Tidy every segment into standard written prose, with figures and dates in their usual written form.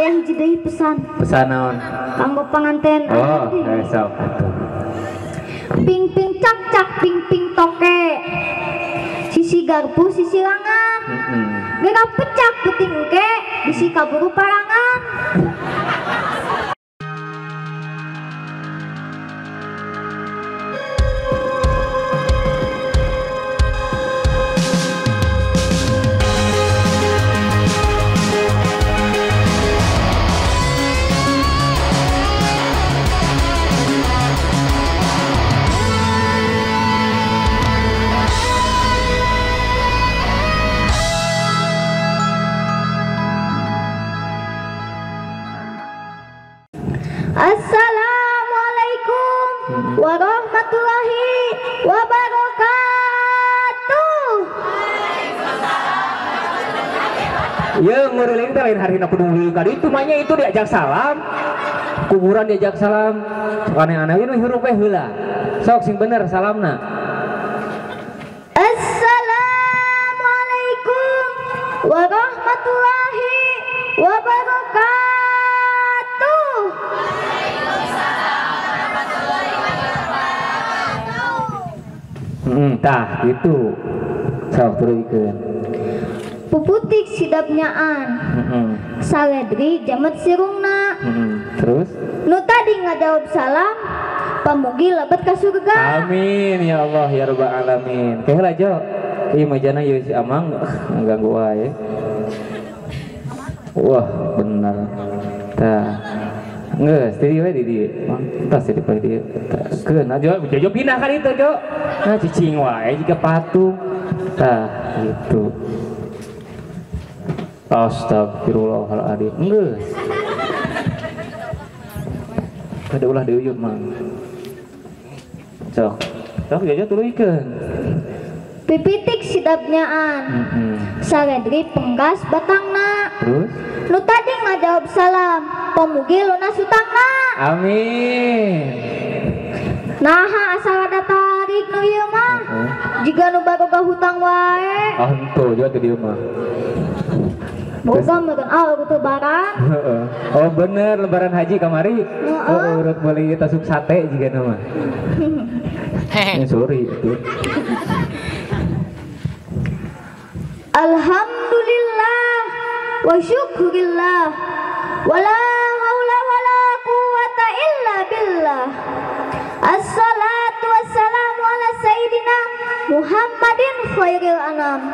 Aya hiji deui pesan. Pesan naon? Kanggo panganten. Oh, sok atuh. Ping ping cak cak ping ping toke. Sisi garpu sisi langan. Geura pecak peuting engke bisi kaburu parangan. Assalamualaikum warahmatullahi wabarakatuh. Ya nguriling teh lain harina kudu ka ditu mah nya itu diajak salam. Kuburan diajak salam. Sok aneh-aneh we hirup we heula. Sok sing bener salamna. Assalamualaikum warahmatullahi wabarakatuh. Tah gitu. Sok turunkeun. Puputik sidapnyaan. Saledri jamet sirungna. Terus? Nu tadi ngajawab salam, pamugi lebet ka surga. Amin ya Allah ya rabbal alamin. Ke heula Jo. Ieu majana ieu si Amang ngaganggu wae. Wah, bener. Tah. Geus, di dieu we di dieu. Tas di dieu dieu. Keun, Jo, Jojo pindah ka ditu, Jo. Nah, cicing wae jiga patung. Tah, gitu. Astagfirullahaladzim. Geus. Kada ulah diuyut, Mang. Sok. Sok Jojo tuluykeun. Pipitik sidapnyaan. Saledri penggas batangna. Terus? Nu tadi ngajawab salam, pamugi lunas hutangna. Amin. Naha asal ada tarik nu ieu mah. Jiga nu baroga hutang wae. Ah henteu juga teu dieu mah. Boga meureun ah urut lebaran. Heeh. Oh bener lebaran haji kamari. Heeh, urut meuli tasuk sate jiga nu mah. Sorry itu. Alhamdulillah wa syukurillah wala haula wala quwata illa billah. Assalatu wassalamu ala sayyidina Muhammadin khairil anam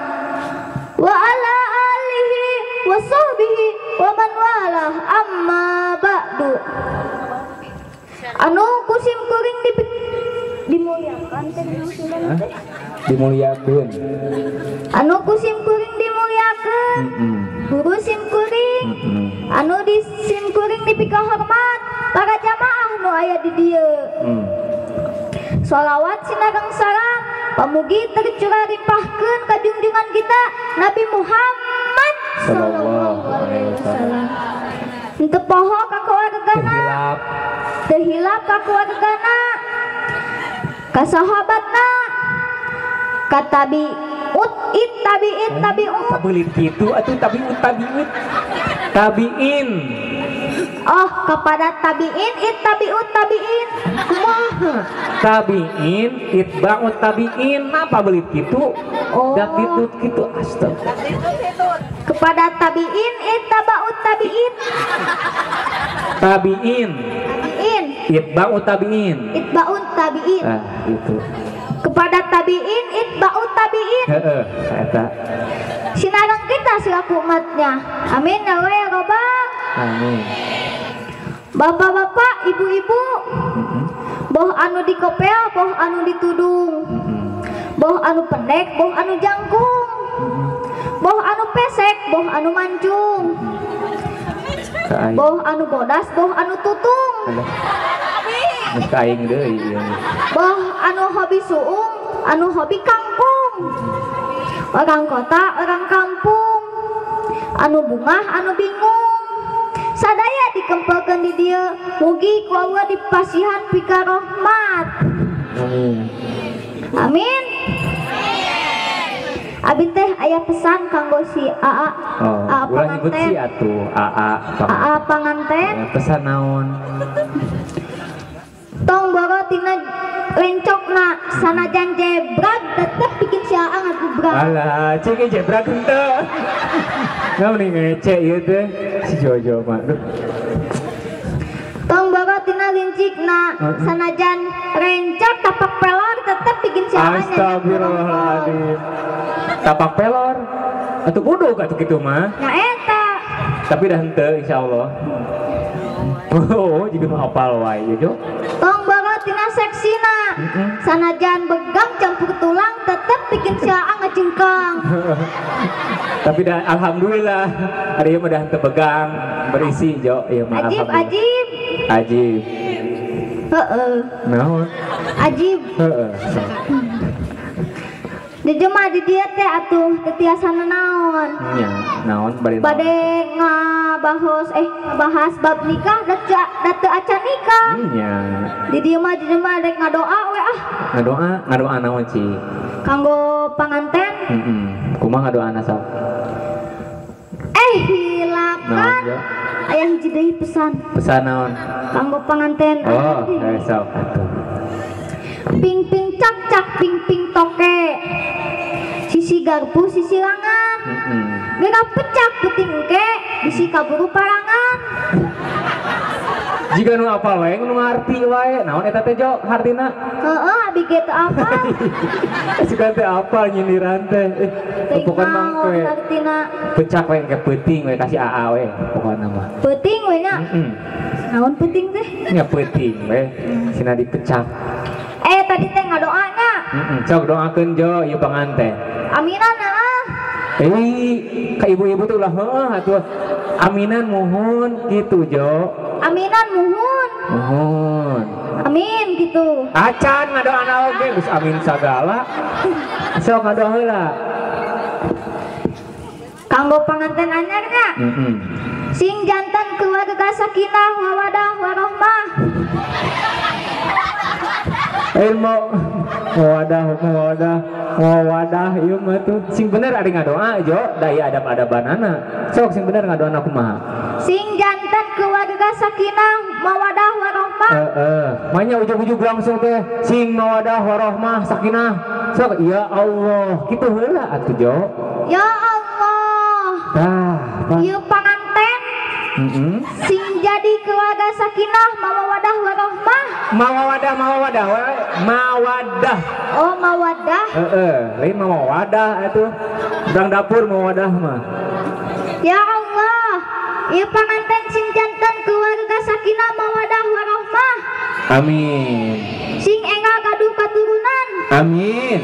wa ala alihi wa sahbihi wa man walah, amma ba'du. Anu kusim kuring dimuliakan teh dimuliakeun. Anu kusim kuring dimuliakeun. Guru sim kuring. Anu di sim kuring dipikahormat para jamaah nu aya di dieu. Sholawat sinareng salam pamugi tercurah limpahkeun ka junjungan kita Nabi Muhammad sallallahu alaihi wasallam. Henteu poho ka keluargana, teu hilap ka keluargana, ka sahabatna, ka tabiut it tabiit tabiut. Tabiut kitu atuh tabiut tabiut. Tabiin. Oh, kepada tabiin it tabiut tabiin. Kumaha? Tabiin itba'ut tabiin. Napa belit kitu? Oh. Datitut kitu astaga. Kepada tabiin itba'ut tabiin. Tabiin. Tabiin. Itba'ut tabiin. Itba'ut tabiin. Ah, itu. Kepada tabiin itba'ut tabiin. Heeh, eta. Sinareng kita selaku umatnya. Amin ya rabbal. Amin. Bapak-bapak, ibu-ibu, boh anu dikopel, boh anu ditudung, boh anu pendek, boh anu jangkung, boh anu pesek, boh anu mancung, boh anu bodas, boh anu tutung, boh anu hobi suung, anu hobi kangkung, orang kota, orang kampung, anu bungah, anu bingung. Sadaya dikempelkeun di dieu, mugi ku Allah dipasihan pikarohmat. Amin. Amin. Abi teh aya pesan kanggo si AA. Oh, AA ulah nyebut panganten. Si atuh AA. AA panganten. Pesan naon? Tong boro tina lencokna sanajan jebrag tetep bikin si AA ngagubrak. Alah, cik jebrag henteu. Nggak mending ngece ieu teh si Jojo mah. Duh. Tong boro tina lincikna sanajan rencok tapak pelor tetep bikin si AA. Astagfirullahaladzim. Tapak pelor atuh buduk atuh kitu mah. Nya eta. Tapi dah henteu insyaallah. Oh, jiga nu hafal wae Jojo. Tong boro tina seksina sanajan begang campur tulang tetep bikin si AA ngacingkang. Tapi dah alhamdulillah hari ieu mah dah henteu begang berisi Jo ieu mah. Ajib ajib. Ajib. Heeh. Naon? Ajib. Heeh. Jojo mah di dieu teh atuh teu tiasa nanaon. Nya, naon bade bade ngabahos ngabahas bab nikah da teu acan nikah. Nya. Di dieu mah Jojo mah rek ngadoa we ah. Ngadoa, ngadoa naon Ci? Kanggo panganten. Heeh. Kumaha ngadoana sok? Hilap kan. Aya hiji deui pesan. Pesan naon? Kanggo panganten. Oh, sok atuh. Ping ping cak cak ping ping toke. Sisi garpu sisi langan. Geura pecak puting ke bisi kaburu parangan. Jika nu apal wae nu ngarti wae naon eta teh Jo hartina? Heeh, abi ge teu apal. Sugan teh apal nyindiran teh. Pokona mah hartina. Pecak we ke peuting we kasih AA we pokona mah. Peuting we nya. Naon peuting teh? Nya peuting we sina dipecak. Tadi teh ngadoana. Sok doakeun Jo ieu panganten. Aminan ah. Ka ibu-ibu tuh ulah heuh atuh. Aminan muhun gitu Jo. Aminan muhun. Muhun. Amin gitu. Acan ngadoana oge geus amin sagala. Sok ngadoa heula. Kanggo panganten anyarnya. Sing jantan keluarga sakinah mawadah warohmah. Ilmu mawadah mawadah mawadah ieu mah tuh sing bener ari ngadoa Jo da ieu adab-adabanana. Sok sing bener ngadoana kumaha? Sing jantan keluarga sakinah mawadah warohmah. Heeh. Manya ujug-ujug langsung teh sing mawadah warohmah sakinah. Sok ya Allah kitu heula atuh Jo. Ya Allah. Tah, ieu panganten. Sing jadi keluarga sakinah mawadah warohmah. Mawadah mawadah mawadah. Oh mawadah. Heeh, lain mawadah atuh. Urang dapur mawadah mah. Ya Allah, ieu panganten sing janten keluarga sakinah mawadah warohmah. Amin. Sing enggal gaduh katurunan. Amin.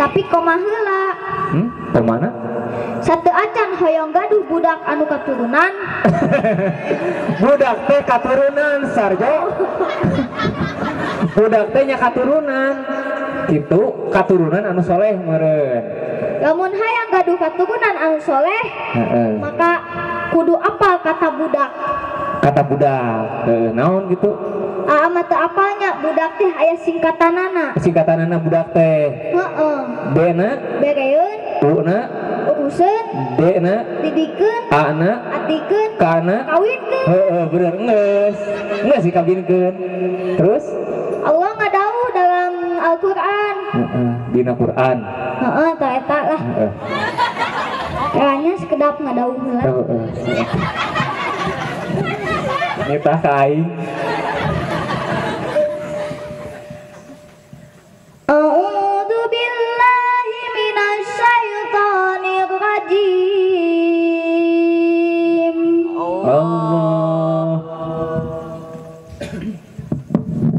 Tapi kumaha heula? Kumaha? Satu acan hoyong gaduh budak anu katurunan. Budak teh katurunan Sarjo. Budak teh nya katurunan. Kitu katurunan anu soleh meureun. Lamun hayang gaduh katurunan anu soleh, maka kudu apal kata budak. Kata budak, naon gitu? Aa mah teu apalnya budak teh aya singkatanana. Singkatanana budak teh. Heeh. B na? Bereun. U na? Uruseun. D na? Didikeun. A na? Atikeun. K na? Kawinkeun. Heeh, bener geus. Geus dikawinkeun. Terus Allah ngadawuh dalam Al-Qur'an. Heeh, dina Qur'an. Heeh, tah eta lah. Heeh. Kayaknya sekedap ngadawuh heula. Heeh. Nitah ka aing. A'udzu billahi minasyaitonir rajim. Allah.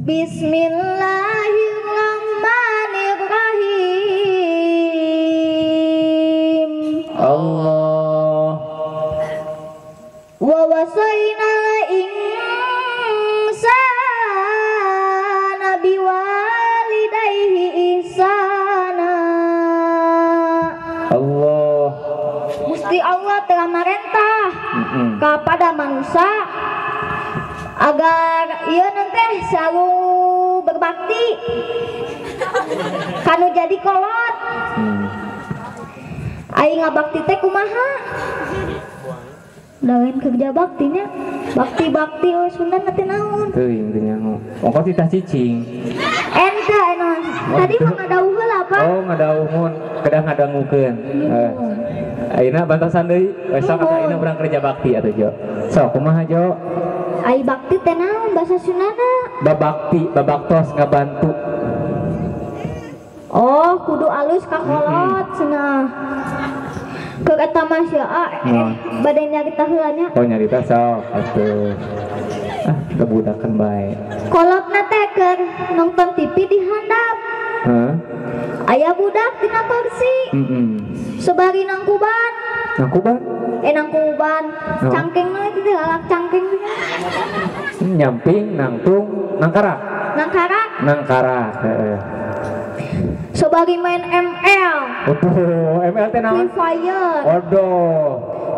Bismillahirrahmanirrahim. Allah. Wa wasainal insana biwalidayhi ihsana. Allah. Gusti Allah telah merentah kepada manusia agar ia nanti selalu berbakti kanu jadi kolot. Ai ngabakti teh kumaha? Da lain kerja baktinya. Bakti-bakti we Sunda teh naon? Teuing teu nyaho. Ongkos titah cicing. Ente anu. Tadi mah ngadauh heula, Pak. Oh, ngadauhun, kedah ngadangukeun. Heeh. Ayeuna bantosan deui, we sok atuh ayeuna urang kerja bakti atuh, Jo. Sok kumaha, Jo? Ai bakti teh naon bahasa Sundana? Babakti, babaktos ngabantu. Oh, kudu alus ka kolot cenah. Keur eta mah sia bade nyarita heula nya. Oh, nyarita sok atuh. Ah, kebudakan bae. Kolotna teh keur nonton TV di handap. Heeh. Aya budak dina kursi. Heeh. Sebari nangkuban. Nangkuban? Nangkuban. Oh. Cangkengna itu teh lalak cangkeng. Nyamping, nangtung, nangkarak. Nangkarak. Nangkarak, heeh. Sebari main ML. Waduh, ML teh naon? Free Fire. Waduh.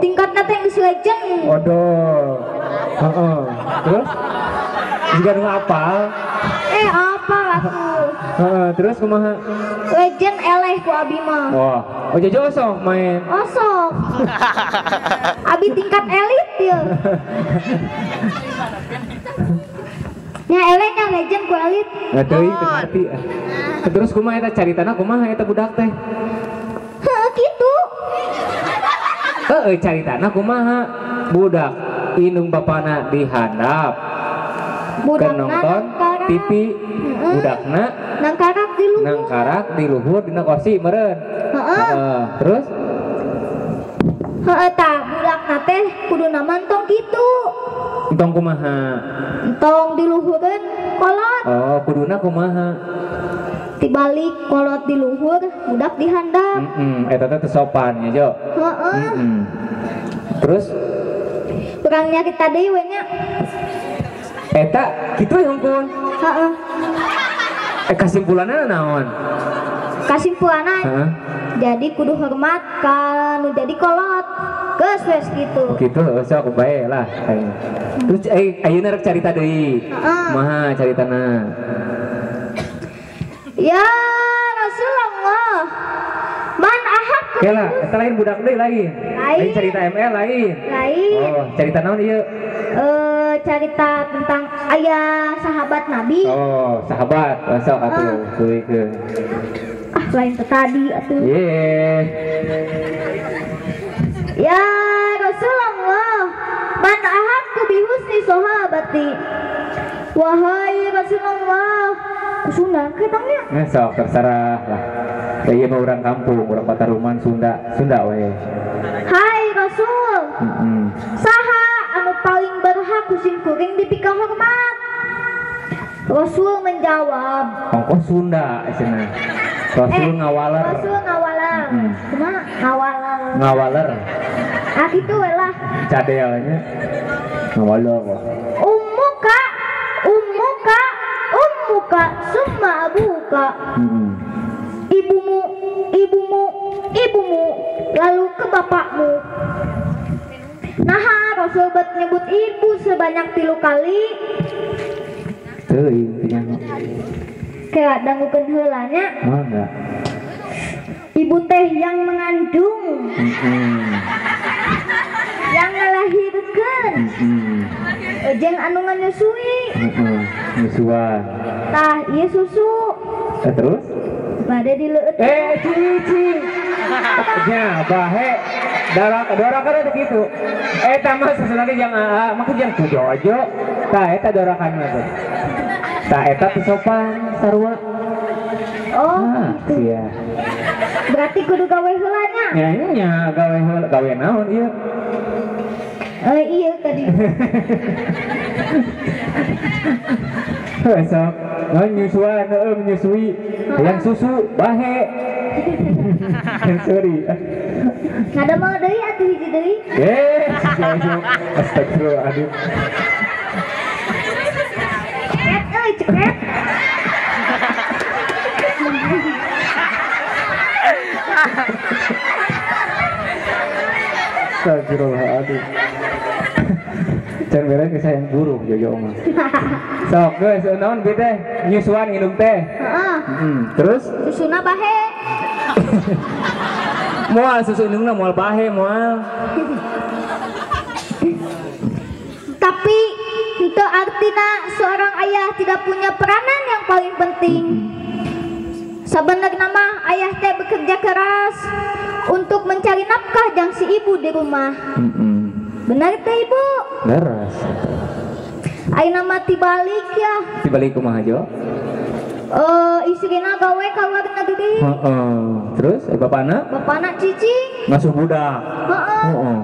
Tingkatna teh geus legend. Waduh. Heeh. Terus? Jiga nu apal? Apal atuh. Heeh, terus kumaha? Legend eleh ku abi mah. Wah, oh Jojo osok main. Osok. Abi tingkat elit ya. Nya eleh nya legend ku elit. Nah, teuing teu ngarti. Terus kumaha eta caritana kumaha eta budak teh? Heuh kitu. Heuh caritana kumaha? Budak indung bapana di handap. Budakna nonton TV, budakna nangkarak di luhur. Nangkarak di luhur dina kursi meureun. Heeh. Terus? Heeh tah budakna teh kuduna mah entong kitu. Entong kumaha? Entong diluhureun kolot. Oh, kuduna kumaha? Tibalik kolot di luhur, budak di handap. Eta teh teu sopan nya, Jo. Heeh. Terus? Urang nyarita deui we nya. Eta kitu we hungkul. Heeh. Kasimpulanna naon? Kasimpulanna jadi kudu hormat ka nu jadi kolot. Geus wes kitu. Kitu sok bae lah. Terus ayeuna rek carita deui. Kumaha caritana? Ya Rasulullah, man ahakku. Kela, eta lain budak deui lain. Lain cerita ML lain. Lain. Oh, cerita naon ieu? Cerita tentang ayah sahabat Nabi. Oh, sahabat. Sok atuh tuluikeun. Ah, lain tadi atuh. Ye. Ya Rasulullah, man ahakku bihusni sahabati. Wahai Rasulullah, Sunda ketangnya. Nah, sok terserah lah. Ieu mah urang kampung, urang Pataruman Sunda, Sunda we. Hai Rasul. Saha anu paling berhak ku sim kuring dipikahormat? Rasul menjawab. Ongkoh Sunda cenah. Rasul ngawaler. Rasul ngawaler. Kumaha? Ngawaler. Ngawaler. Ah kitu we lah. Cadelnya. Ngawaler. Ummuka, ummuka, ummuka, summa abuka. Ibumu, ibumu, ibumu, lalu ke bapakmu. Nah, Rasul bet nyebut ibu sebanyak 3 kali. Teuing teu nyaho. Kayak dangukeun heula nya. Mangga. Ibu teh yang mengandung. Yang ngelahirkeun. Jeung anu nganyusui. Nyusuan. Tah, ieu susu. Terus? Bade dileueut. Cici. Nya bahe dorakan eta kitu. Eta mah sebenarnya jeung aa, mah jeung ku Jojo. Tah eta dorakan mah teh. Tah eta teu sopan sarua. Oh, gitu. Iya. Berarti kudu gawe heula nya. Nya nya gawe heula, gawe naon ieu? Iya tadi. Sok, nyusuan, menyusui. Yang susu bahe. Sorry. Ngadamel deui atuh hiji deui. Jojo. Astagfirullahaladzim. Ceket euy, ceket. Astagfirullahaladzim. Can beres sayang buruk Jojo mah. Sok geus naon bi teh nyusuan nginum teh. Heeh. Terus susuna bahe. Moal susu indungna moal bahe moal. Tapi itu artinya seorang ayah tidak punya peranan yang paling penting. Sebenarnya mah ayah teh bekerja keras untuk mencari nafkah jang si ibu di rumah. Benar teh ibu? Beres. Ayeuna mah tibalik ya. Tibalik kumaha Jo? Istrina gawe ka luar negeri. Heeh. Terus bapana? Bapana cicing. Ngasuh budak. Heeh.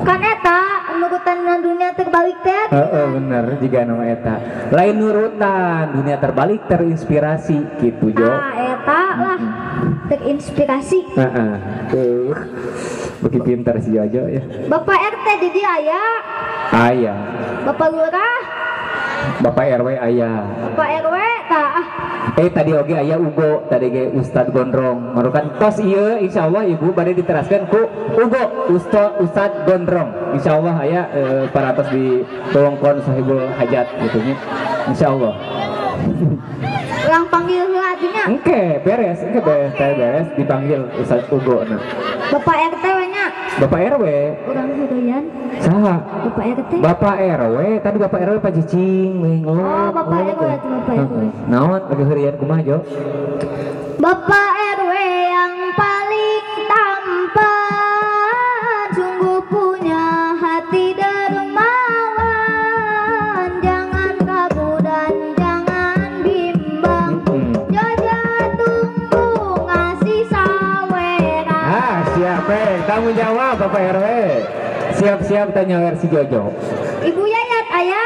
Kan eta nurutan dunia terbalik teh. Heeh, bener jiga nama eta. Lain nurutan dunia terbalik terinspirasi gitu Jo. Ah, eta lah terinspirasi. Heeh. Tuh. Beki pintar si Jojo ya. Bapak RT jadi aya. Aya. Bapak lurah. Bapak RW aya. Bapak RW tah. Tadi oge aya Ugo, tadi ge Ustad Gondrong. Marukan tos ieu insyaallah ibu bade diteraskeun ku Ugo Ustad Gondrong. Insyaallah aya parantos di wewengkon Sohibul Hajat gitu nya. Insyaallah. Urang panggil heula atuh nya. Engke beres, engke beres, beres dipanggil Ustad Ugo nah. Bapak RT we nya. Bapak RW. Urang heureyan. Saha? Bapak RT. Bapak RW, tadi Bapak RW Pak Cicing we ngeluh. Oh, Bapak RW atuh Bapak RW. Naon lagi heureyan kumaha Jo? Bapak RW yang paling tampan, sungguh punya hati dermawan, jangan ragu dan jangan bimbang. Jojo tunggu ngasih saweran. Ah, siap, tanggung jawab Bapak RW. Siap-siap tanya versi Jojo. Ibu Yayat aya.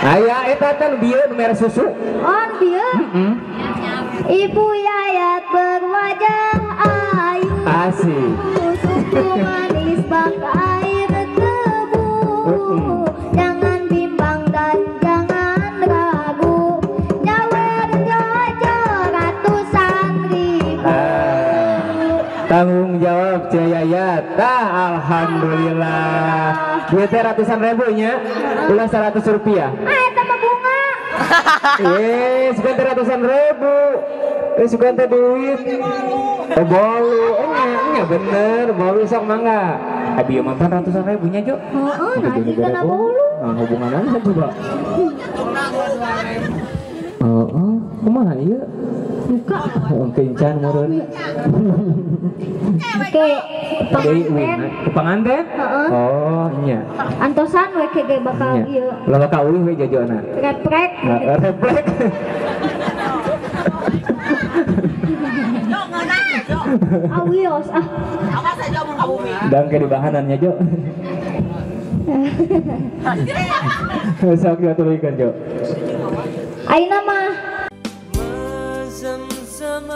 Aya eta teh nu bieu nu mere susu. Oh, nu bieu. Ibu Yayat berwajah ayu. Asik. Susu manis bak air tebu. Jangan bimbang dan jangan ragu. Nyawer Jojo ratusan ribu. Tanggung jawab Ceu Yayat. Tah, alhamdulillah. Duit teh ratusan ribu nya. Ulah 100 rupiah. Ah, eta mah bunga. Sugan teh ratusan ribu. Sugan teh duit. Oh, bolu. Nya bener, bolu sok mangga. Abi mah pan ratusan ribunya, Jo. Heeh, nah kana bolu. Nah, hubunganna coba. Heeh, kumaha ieu? Buka. Kencan meureun. Oke, panganten. Heeh. Oh, nya. Antosan we ge bakal ieu. Ulah bakal uih we jojona. Reprek. Reprek. Awios ah. Dang ke dibahanannya Jo. Sok jo tuluykeun Jo. Ayeuna mah زمزم.